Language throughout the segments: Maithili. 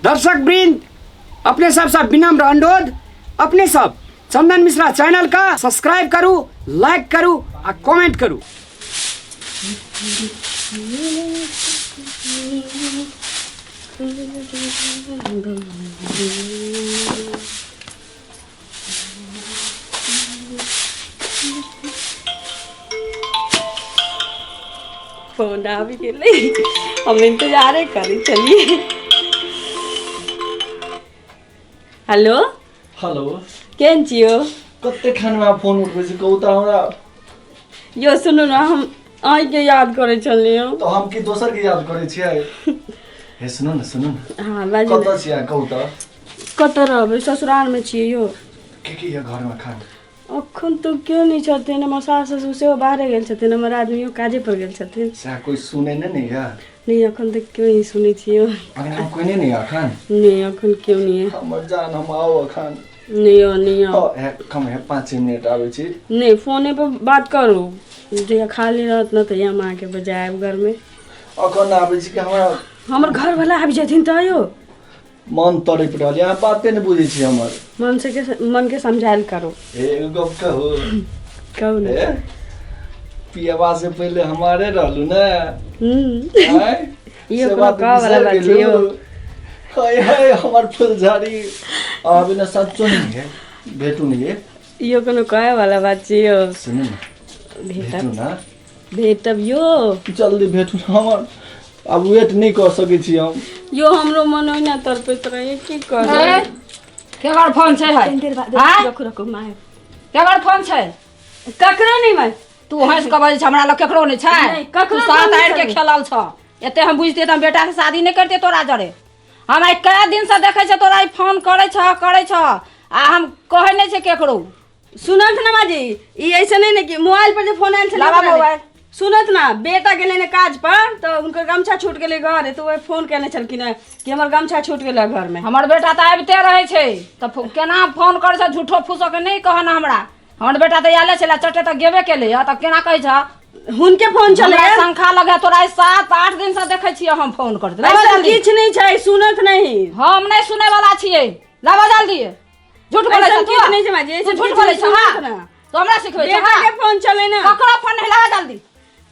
दर्शक वृंद, अपने सब सब विनम्र अनुरोध, अपने सब चंदन मिश्रा चैनल का सब्सक्राइब करू, लाइक करू आ कमेंट करू। फोन आबि गेलै, हम इंतजारे करै छलियै। हेलो। हेलो। केहन छियौ? कते खानमे फोन उठबै छी, कहू तऽ हमरा। यौ सुनू ने, हम अहीँके याद करै छलियै। तऽ हम की दोसर के याद करै छियै? हे सुनू ने, सुनू ने। हँ, बाजू ने। कतऽ छियै अहाँ, कहू तऽ। कतऽ रहबै, ससुरालमे छियै यौ। के के यऽ घरमे खान? अखन तऽ केओ नहि छथिन। हमर सास ससुर सेहो बाहरे गेल छथिन, हमर आदमियो काजे पर गेल छथिन। सएह कोइ सुनै नहि ने यऽ? नहि, अखन तऽ केओ नहि सुनै छियै। अङ्गनामे कोइ नहि ने यऽ अखन? नहि, अखन केओ नहि यऽ। हमर जान, हम आउ अखन? नहि यौ, नहि आउ। हँ, हे, कम हे, 5 मिनट आबै छी। नहि, फोने पर बात करू। जहिया खाली रहत ने तहिया हम अहाँके बजायब घरमे। अखन आबै छी कि हमरा हमर घरवला आबि जेथिन तऽ यौ। मन तड़पि रहल यऽ, अहाँ बाते नहि बुझै छी हमर। मन से के मन के समझायल करू। हे, एगो गप कहू? कहू ने। हे, पियबा से पहिले हमारे रहलू ने? हम्म। आँय? इहो से कोनो बात कहऽ वाला बिसरि बात छै गेलू? यौ। हाय हाय, हमर फुलझड़ी अहाँ बिना सच्चो नहीं है, भेटू नहीं है। इहो कोनो कहै वाला बात छै यौ? सुनू ने। भेटब। भेटू ना। भेटब यौ। जल्दी भेटू ना, हमर आब वेट नहि कऽ सकै छी हम। यो, हमरो मन ओहिना तड़पैत रहै, की करब? ए, केकर फोन छै है? देर बाद। आँय? रखू, रखू माय। केकर फोन छै? ककरो नहीं माय। तू हंस के बजै छ, हमरा लग केकरो नहि छै। नहि, ककरो तू सात फोन नहि आड़ि के छलै। खेलल छ। एते हम बुझतियै तऽ हम बेटा के शादी नहि करतियै तोरा जरे। हम आइ कए दिन से देखै छै तोरा ई फोन करै छ, करै छ, आ हम कहै नहि छै केकरो। सुनत ना माजी, ई ऐसे नहीं ने कि मोबाइल पर जे फोन आयल छलै लाबा ओकरा मोबाइल। सुनत ना, बेटा गेलै ने काज पर तऽ हुनकर गमछा छूट गेलै घर, तऽ वएह फोन केने छलखिन हेँ कि हमर गमछा छूट गेलै घर में। हमर बेटा तऽ आबिते रहै छै तऽ केना फोन करै छ झूठो फूसो के नहि कहऽ ने हमरा। हमर बेटा तऽ आयले छलै, चटे तऽ गेबे केलै हँ, तऽ केना कहै छ? हुनके फोन छलै। हमरा शंखा लगे तोरा 7-8 दिन से देखै छियै हम फोन करैत। लाबा ऐसा जल्दी। किछु नहि छै, सुनत नहीं। हम नहि सुनै वाला छियै, लाबा जल्दी। झूठ बोलै ऐसन छ तू। किछु नहि छै माजी, तू ऐसन झूठ किछु बोलै नहि छ। हाँ, सुनत ना। तू हमरा सिखबै छ? बेटा हाँ। के फोन छलै ना। ककरो फोन नहीं, लाबा जल्दी।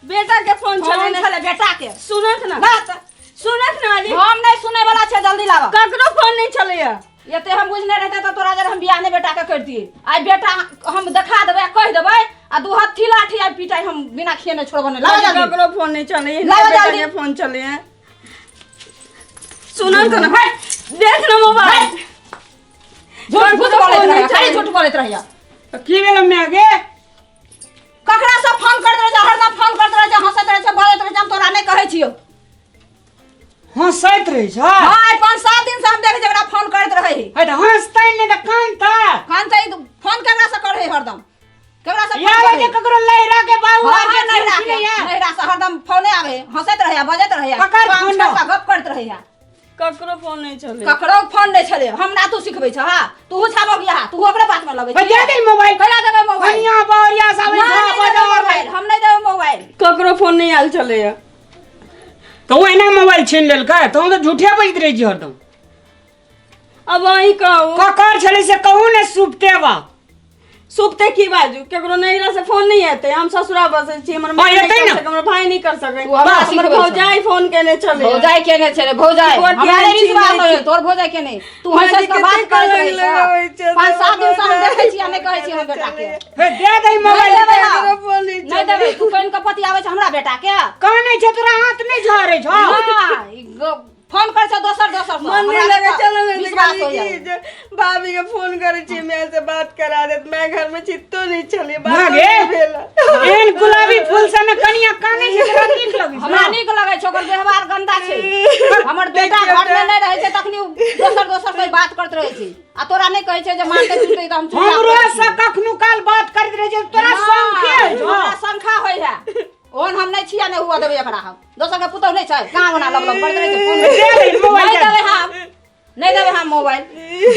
बेटा के फोन छलै फोन ना। छलै बेटा के। सुनत ना। ला तऽ। सुनत ना माजी। हम नहि सुनै वाला छै, जल्दी लाबा। ककरो फोन नहीं छलैया। एते हम बुझने रहते तऽ तोरा जर हम बियाह नहि बेटा के करतियै। आइ बेटा हम देखा देबै आ कहि देबै आ दू हत्थी लाठी आइ पिटाइ, हम बिना खिएने छोड़बो नहि। लाबा जल्दी। ककरो फोन नहीं छलै, लाबा बेटा जल्दी। के फोन छलै। सुनत ना, देख ना मोबाइल। झूठ झूठ बोलैत रहैया, खाली झूठ बोलैत रहैया। तऽ की भेल माय गे? ककरा सब फोन करैत रहै छै? हरदम फोन करैत रहै छै, हंसैत रहै छै, बजैत रहै छै। हम तोरा नहि कहै छियौ। हंसैत रहै छ? हँ, आइ 5-7 दिन से हम देखै छियै एकरा फोन करैत रहै। है तऽ हंसतै नहि तऽ कानतै? कानतै? फोन केकरा से करै हरदम? केकरा से फोन यार करै? जे ककरो लहरा के बाबू हँ, आर के हँ, नैहरा छियै के यार। नैहरा से हरदम फोने आबै, हंसैत रहैया, बजैत रहैया। ककर काम फोन? छोड़ि कऽ गप करैत रहैया। ककरो फोन नहीं छलै। ककरो फोन नहि छलै। हमरा तू सिखबै छ? हँ, तू छाबो गिया, तू ओकरे बात में लगै भाई, दे दे मोबाइल। कैला देबै मोबाइल? कनिया बहुरिया सब नहि, नहि देबै बाजार। मोबाइल, हम नहि देबै मोबाइल। ककरो फोन नहीं आयल छलैया। तऽ ओ एना मोबाइल छीन लेलकै? तहन तऽ झूठे बजैत रहै छी हरदम। अब अहीं कहू। ककर छलै से कहू ने सुपते बा। सुपते की बाजू? केकरो नैहरा से फोन नहीं एते। हम ससुरा बसै छी, हमर माय हाँ, नहीं एतै कर ने। सकै, हमर भाई नहीं कर सकै। तू हमरा हमर सिखबै छौ। भौजाई फोन केने छलै। भौजाई केने छलै? भौजाई गोर हमरा केहन नहि छी, विश्वास नहि होइए छी। तोर भौजाई केने। तू हंसि हंसि कऽ बात कते करैत रहै कलंक लगबै छ। छै, 5-7 दिन से हम भौजाई देखै छी आ नहि कहै छी हम बेटा के। हे, दे दे मोबाइल। नहि देबै हम। ककरो फोन नहीं नहि छलै। देबै। तू कनि कऽ पतियाबै छ हमरा बेटा के? कानै छै तोरा हाथ नहि झड़ै छौ? नहि, ई फोन करै छ दोसर दोसर से। मन नहीं हमरा लगे तऽ चलो ना। विश्वास हो कि जे भाभी के फोन करे छी, मैं से बात करा देत। मैं घर में चित्तो नहीं चली, बात माँ गे, नहीं भेल। एहन गुलाबी फूल से ने कनिया कानै छै, तोरा नीक लगै हमरा छौ? नीक लगै छै? ओकर व्यवहार गंदा छै। हमर बेटा घर में नहि रहै छै तखनी उ दोसर दोसर से बात करैत रहै छै आ तोरा नहि कहै छै जे मारतै पीटतै तऽ हम चुपचाप हमरो रहै से छी। कखनो काल बात करैत रहै छै, तोरा शौक के होइ छौ? हमरा शंखा होइ है। ओहन हम नहि छियै, नहि हुआ देबै एकरा हम। दोसर के पुतहु नहि छै? कहाँ ओना लब लब करैत रहै छै फोन। दे दे मोबाइल। नहि देबै हम, नहि देबै हम मोबाइल।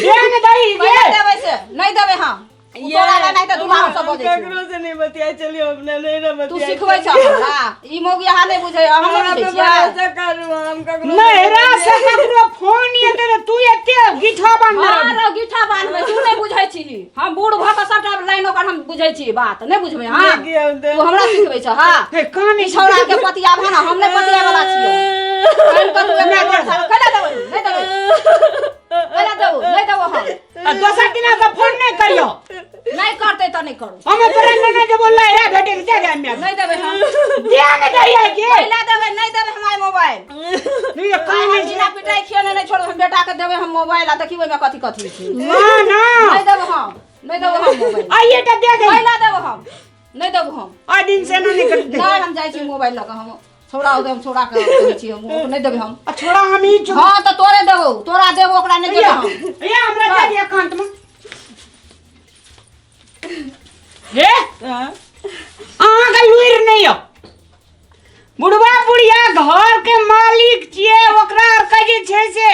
दे ने दही गे। नहि देबै से नहि देबै हम। उ तोरा लए नहि तऽ दुलारू सब बजै छै। ककरो से नहीं बतिया चलियो, अपना नहीं ना तू बतिया। सिखबै छ हमरा? ई मौगी अहाँ नहि बुझै, हम हमरा नहि पे बुझै छियै। भरोसा करू, हम ककरो नैहरा से ककरो फोन एतै तऽ हम बूढ़ भऽ कऽ सबटा लाइन ओकर हम बुझै छी बात नहि बुझबै अहाँ देखियौ तऽ। तू हमरा सिखबै छ हाँ हे कान ई छौड़ा के पतियाबह ने हम नहि पतियाए वाला छियै कान कऽ तू एना कर साला कैला देबै नहि देबै कैला देबो नहि देबो हम आ दोसर दिना से फोन नहि करियो नहि करतै तऽ नहि करू हम तोरा नेने जेबो लहरा भेटे दे दे हमरा नहि देबै हम दे ने दैया के कैला देबै नहि देबै हम आइ मोबाइल नहीं ये आइ कान हम बिना पिटाइ खियेने नहि छोड़बै हम बेटा के देबै हम मोबाइल आ देखी ओहिमे कथी कथी छै ना ना नहि देबै हम नहि देबै हम मोबाइल आइए तऽ दे दे कैला देबै हम नहि देबै हम आ दिन से ना निकल दे नहि हम जाइ छी मोबाइल लऽ कऽ हम छौड़ा होतै हम छौड़ा के कहै छी हम नहि देबै हम आ छोड़ा हम ही चुप हाँ तऽ तोरे देबौ तोरा देबौ ओकरा नहि देबै हम ये हमरा दे दिया कांत में हे हाँ। अहाँ के लुरि नहीं हो बुढ़वा बुढ़िया घर के मालिक छियै ओकरा आर के जे छै से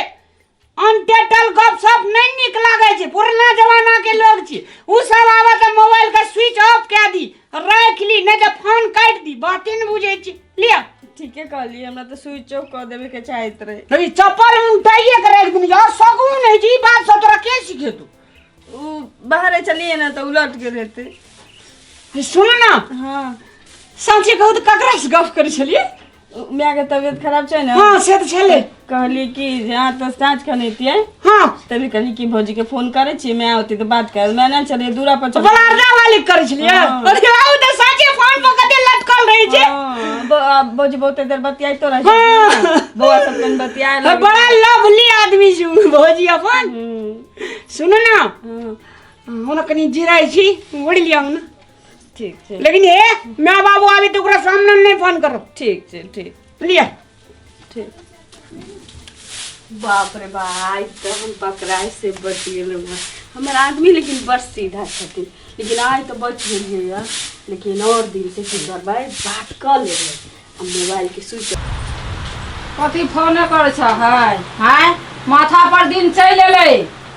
अनटेटल गप सप नहि नीक लागै छै पुरना जमाना के लोग छी उ सब आबे तऽ मोबाइल के स्विच ऑफ कए दी राखि ली नहि तऽ फोन काटि दी बाते नहि बुझै छी लिअ ठीके कहलियै हमरा तऽ स्विच ऑफ कऽ देबे के चाहैत रहे तऽ ई चप्पल उनटाइए के राखि देने और सगुन होइ छै ई बात सब तोरा के सिखेतौ उ बाहरे चलिए ने तऽ उलट गेल हेतै सुन ना हाँ साँचे कहू तऽ ककरा से गप करै छलियै माय के तबियत खराब छै ने हाँ से तऽ छलै कहलियै कि जे अहाँ तऽ साँझ खन अयतियै हाँ तभी कहलियै कि भौजी के फोन करै छियै माय औती तऽ बात कर माय नहि चलियै दूरा पर चल बलार्दा वाली करै छलियै हाँ। अरे आउ तऽ साँचे फोन पर कते लटकल रहै छै हाँ, भौजी बहुते देर बतियाइतो रहै छै हाँ। बौआ सब कनि बतियाए अरे बड़ा लवली आदमी छै उ भौजी अपन सुनू ना हम कनि जिराइ छी ओढ़ि लिअ ने ठीक छै लेकिन हे my बाबू आबे तऽ ओकरा सामने नहि फोन करो ठीक छै ठीक लिअ ठीक बाप रे बा आइ तऽ हम पकड़ाइ से बच गेलहुँ हँ हमर आदमी लेकिन बड़ सीधा छथिन लेकिन आइ तऽ बच गेलियै यऽ लेकिन आओर दिन से की करबै बात कऽ लेबै आ मोबाइलके स्विच कथी फोने करै छ है हाय माथा पर दिन चलि एलै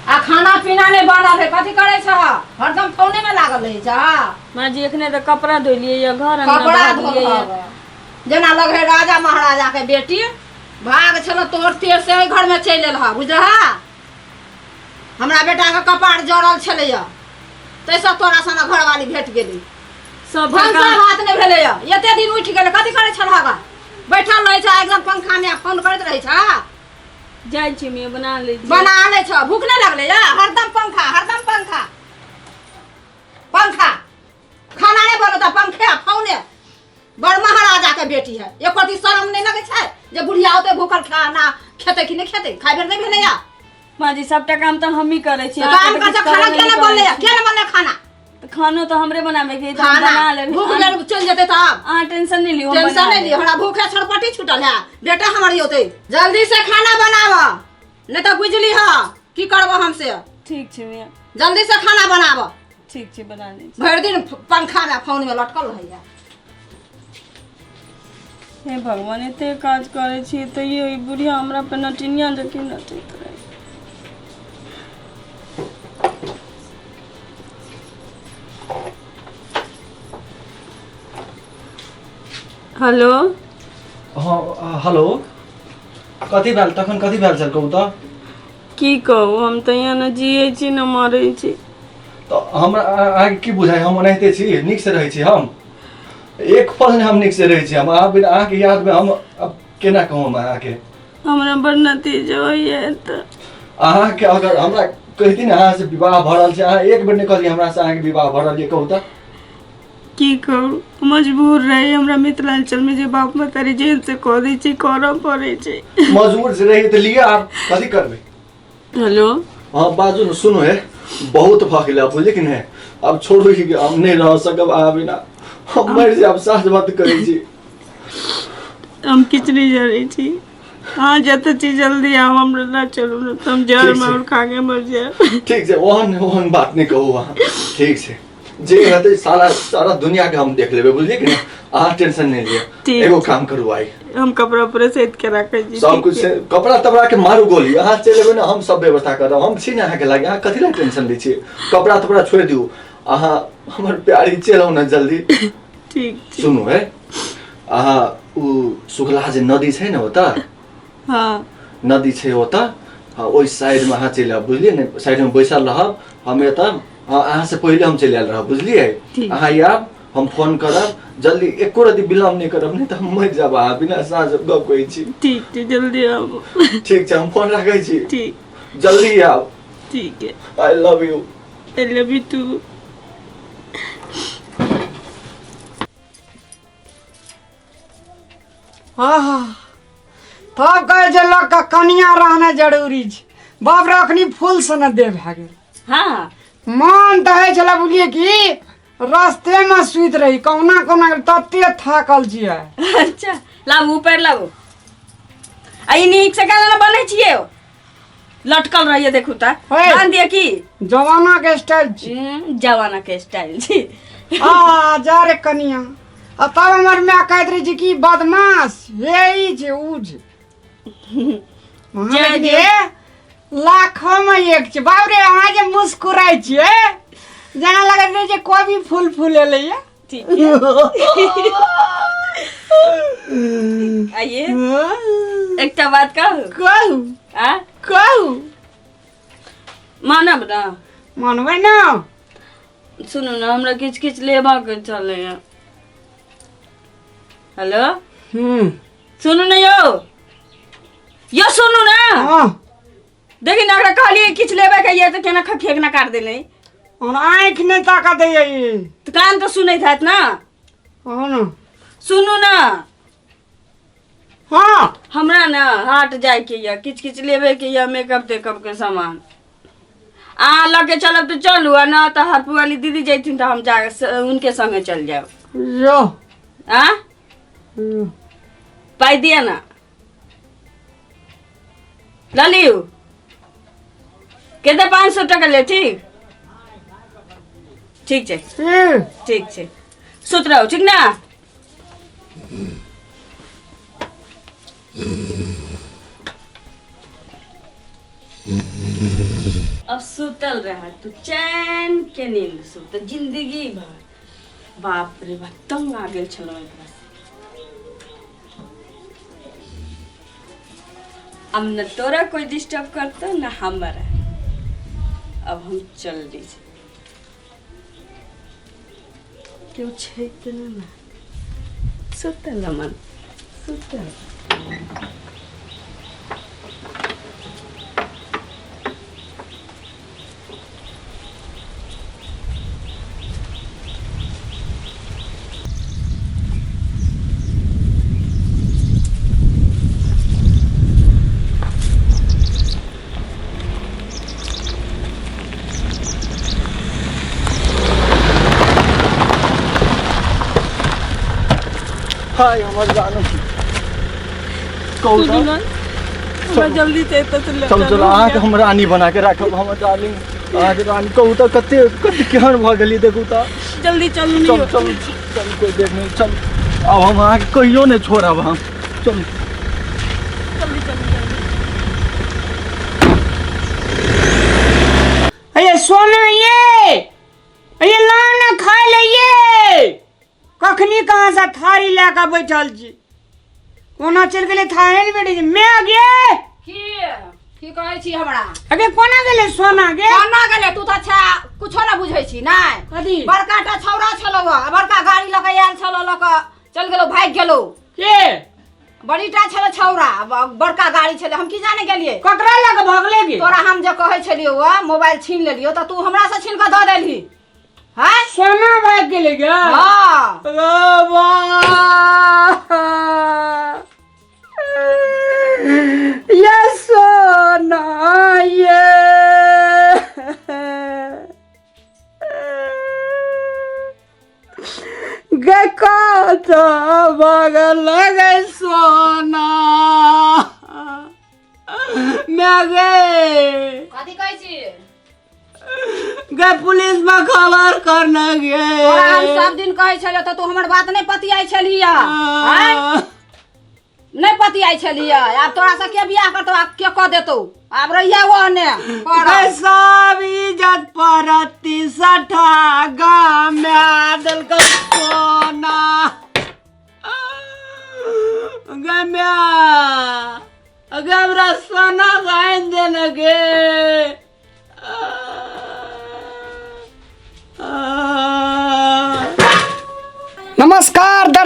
आ खाना पीना नहि बनल है कथी करै छ हरदम फोने में लागल रहै छ माँ जी एखने तऽ कपड़ा धोलियै यऽ घर अङ्गना कपड़ा बहारलियै यऽ। धोलक जेना लगै है राजा महाराजा के बेटी भाग छल तोहर तेर से ओहि घर में चलि एल ह बुझलह हमरा बेटा के कपार जरल छलैया ताहिसँ तोरा सन घरवाली भेट गेली सब भनसा काम भात नहि भेलैया एते दिन उठि गेलै कथी करै छलह गा बैठल रहै छ एकदम पंखा मे फोन करैत रहै छ जाइ छी मिया बना लै छी बना लै छ भूख नहि लगलै या हरदम पंखा हरदम पंखा पंखा खाना नहि बनत पंखे आ फोने बड़ महाराजा के बेटी है एको रत्ती शरम नहि लगै छै जे बुढ़िया होतै भूखल खाना खेतै कि नहि खेतै खाइ बेर नहि भेलैया माँ जी सबटा काम तऽ हमही करै छी तऽ अहाँके काम तऽ कर किछु खाना करबे किया नहि नहि बनलै करै छी। किया नहि बनलै खाना तऽ खानो तऽ हमरे बनाबे के तऽ हम खाना बना लेबै भूख लेल चलि जेतै तब अहाँ टेंशन नहि लियौ हम टेंशन बना नहि लिअ लेब। हमरा भूखे छरपटी छूटल है बेटा हमर औतै जल्दी से खाना बनाब नहि तऽ बुझली ह की करब हमसे ठीक छै मिया जल्दी से खाना बनाब ठीक छै बना लै छी भरि दिन पंखा मे फोन मे लटकल रहैया हे भगवान एते काज करै छी तैयो ई बुढ़िया हमरा पर नटिनिया जकाँ नटैत रहै हेलो हाँ हेलो कथी भेल तखन कथी भेल छल कहू तऽ की कहू हम तऽ यहाँ ने जियै छी ने मरै छी तऽ हमरा अहाँके की बुझाइ हम ओनाहिते छी नीकसँ रहै छी हम एक पल नहि हम नीकसँ रहै छी हम अहाँ बिना अहाँके यादमे हम अब केना कहू हम अहाँके हमरा बड़ नतीजा होइए तऽ अहाँके अगर हमरा कहिती ने अहाँसँ विवाह भऽ रहल छै अहाँ एक बेर नहि कहलियै हमरासँ अहाँके विवाह भऽ रहल यऽ कहू तऽ की कहू मजबूर रही हमरा मिथिलाञ्चलमे जे बाप महतारी जेहन से कऽ दै छै करऽ पड़ै छै मजबूर से रही तऽ लिअ आब कथी करबै हेलो हाँ बाजू ने सुनू हे बहुत भऽ गेलै आब बुझलियै कि नहि आब छोड़ू ही हम नहि रह सकब अहाँ बिना हम मरि जायब साँझ बात करै छी हम किछु नहि जनै छी अहाँ जतऽ छी जल्दी आउ हमरा ना चलू ने तऽ हम जहर ठीक छै। माहुर खा के मर जायब ठीक छै ओहन ओहन बात नहि कहू अहाँ ठीक छै जे हेतै सारा सारा दुनिया के हम देख लेबै बुझलियै कि नहि अहाँ टेंशन नहि लिअ ठीक एगो काम करू आइ हम कपड़ा पूरा सैत के राखै छी सब ठीक कुछ छै? से कपड़ा तपड़ा के मारू गोली अहाँ चलि एबै ने हम सब व्यवस्था करब हम छी ने अहाँके लागे अहाँ कथी लए टेंशन लै छियै कपड़ा तपड़ा छोड़ि दियौ अहाँ हमर प्यारी चलि आउ ने जल्दी ठीक छै सुनू है अहाँ उ सुखला जे नदी छै ने ओतऽ हँ नदी छै ओतऽ हँ ओहि साइडमे अहाँ चलि आउ बुझलियै ने साइडमे बैसल रहब हम एतऽ हाँ अहाँ से पहिले हम चलि आयल रहब बुझलियै ठीक। अहाँ आयब हम फोन करब जल्दी एको रति विलम्ब नहि करब नहि तऽ हम मरि जायब अहाँ बिना साँझ गप कहै छी ठीक छै जल्दी आबू ठीक छै हम फोन राखै छी ठीक जल्दी आब ठीक है I love you I love you too आहा तब कहै छै लोकके कनिया रहना जरूरी छै बाप रे अखनी फूल सन देह भए गेल हाँ मन तऽ होइ छलै बुझलियै कि रस्तेमे सुति रही कहुना कहुना तते थाकल छियै अच्छा लाबू ऊपर लाबू आ ई नीक से केना ने बनै छियै लटकल रहिए देखू तऽ हे। बांध दिअ की जमाना के स्टाइल छी जमाना के स्टाइल छी आ जा रे कनिया आ तब हमर माय कहैत रहै छै कि बदमाश हे ई छै ऊ छै अहाँ जय लेकिन हे लाखों में एक छै बाप रे अहाँ जे मुस्कुराइ छियै जेना लगैत रहै छै कोबी फूल फूलेलैया ठीक है आइए एकटा बात कहू कहू आ कहू मानब ना मानबै ना सुनू ने हमरा किछु किछु लेबाक छलैया हेलो हम्म सुनू ने यौ यौ सुनू ने हाँ देखी ने ओकरा कहलियै किछु लेबे के ये तऽ केना खखेक ना काट देलै और आँखि नहि ताकऽ दैया ई तऽ कान तऽ सुनैत हैत ना हाँ ना सुनू ने हाँ हमरा ने हाट जाइके यऽ किछु किछु लेबेके यऽ मेकअप तेकअप के सामान अहाँ लऽ के चलब तऽ चलू आ ना तऽ हरपू वाली दीदी जैथिन तऽ हम जा उनके संगे चल जायब यो आ पाइ दिअ ना लऽ लियौ कते 500 टका ले ठीक ठीक छै ठीक छै सुत रहू ठीक ना अब सुतल रह तू चैन के नींद सुत जिंदगी भर बाप रे बाप तंग आ गेल छलहुँ एकरा से। अब न तोरा कोई डिस्टर्ब करतो न हमरा अब हम चल दी छी केओ छै तऽ नहि ने सुतल मन सुतल हाय हमर जानू कहू तऽ हमरा जल्दी से एतऽ से चलू चलू अहाँके हम रानी बना के राखब हमर डार्लिंग अहाँके रानी कहू तऽ कते कते केहन भऽ गेली देखू तऽ जल्दी चलू चल चल चल कोई देख नहीं चल अब हम अहाँके कहियो नहि छोड़ब हम चलू जल्दी चलू जल्दी अरे सोना ये अरे लाओ ना खा ले ये कखनी कहाँ से थारी लए कऽ बैठल छी कोना चलि गेलै थाहे ने बेटी मैं गे की की कहै छी हमरा अगे कोना गेलै सोना गे कोना गेलै तू तऽ अच्छा कुछो ना बुझै छी नहि कथी बड़का टा छौड़ा छलौ आ बड़का गाड़ी लऽ कऽ आयल छलौ लऽ कऽ चलि गेलौ भागि गेलौ के बड़ीटा छलै छौड़ा बड़का गाड़ी छलै हम की जाने गेलियै ककरा लऽ कऽ भगले गे तोरा हम जे कहै छलियौ मोबाइल छीन लेलियौ तऽ तू हमरा से छीन कऽ दऽ देलही हैं सोना भागि गेलै गे हाँ अरे वाह ये सोना ये गे कत भगल गे सोना मैं गे कथी कहै छी गे पुलिस में खबर करना गे तोरा हम सब दिन कहै छलियौ तऽ तू हमर बात नहि पतियाइ छलियै आँय? नहि पतियाइ छलियै आब तोरा से के बियाह करतौ आब के कऽ देतौ आब रहिया ओहने करब। गे सब इज्जत परती सठा गाम में आ देलकै सोना गे म्या गे हमरा सोना गाइन देने गे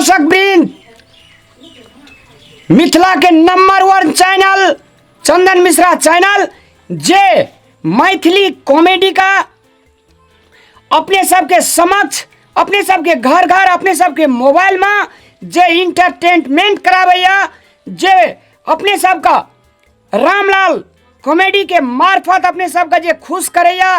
दर्शक वृंद, मिथिला के नंबर 1 चैनल चंदन मिश्रा चैनल, जे मैथिली कॉमेडी का अपने सबके समक्ष, अपने सबके घर घर, अपने सबके मोबाइल में जे इंटरटेनमेंट कराबैया, जे अपने सबका रामलाल कॉमेडी के मार्फत अपने सबका जे खुश करैया,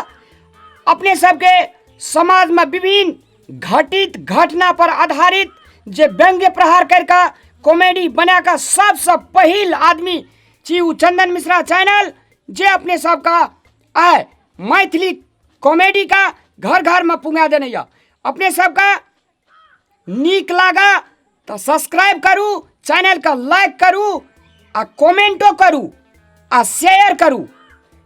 अपने सबके समाज में विभिन्न घटित घटना पर आधारित जे व्यंग्य प्रहार करके कॉमेडी बना कऽ सबसँ पहिल आदमी छी ओ चंदन मिश्रा चैनल, जे अपने सबका आय मैथिली कॉमेडी का घर घर में पुंगा देने यऽ। अपने सबका नीक लागा तऽ सब्सक्राइब करू चैनलके, लाइक करू आ कमेंटो करू आ शेयर करू।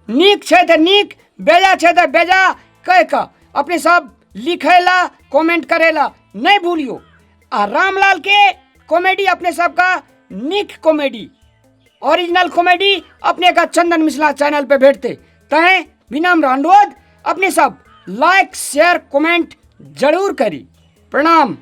नीक छै तऽ नीक, बेजा छै तऽ बेजा कहि कऽ अपने सब लिखै ला, कमेंट करै ला नहि भूलियौ। आ रामलाल के कॉमेडी अपने सबका नीक कॉमेडी, ओरिजिनल कॉमेडी अपने का चंदन मिश्रा चैनल पे भेटते। तैं विनम्र अनुरोध, अपने सब लाइक शेयर कमेंट जरूर करी। प्रणाम।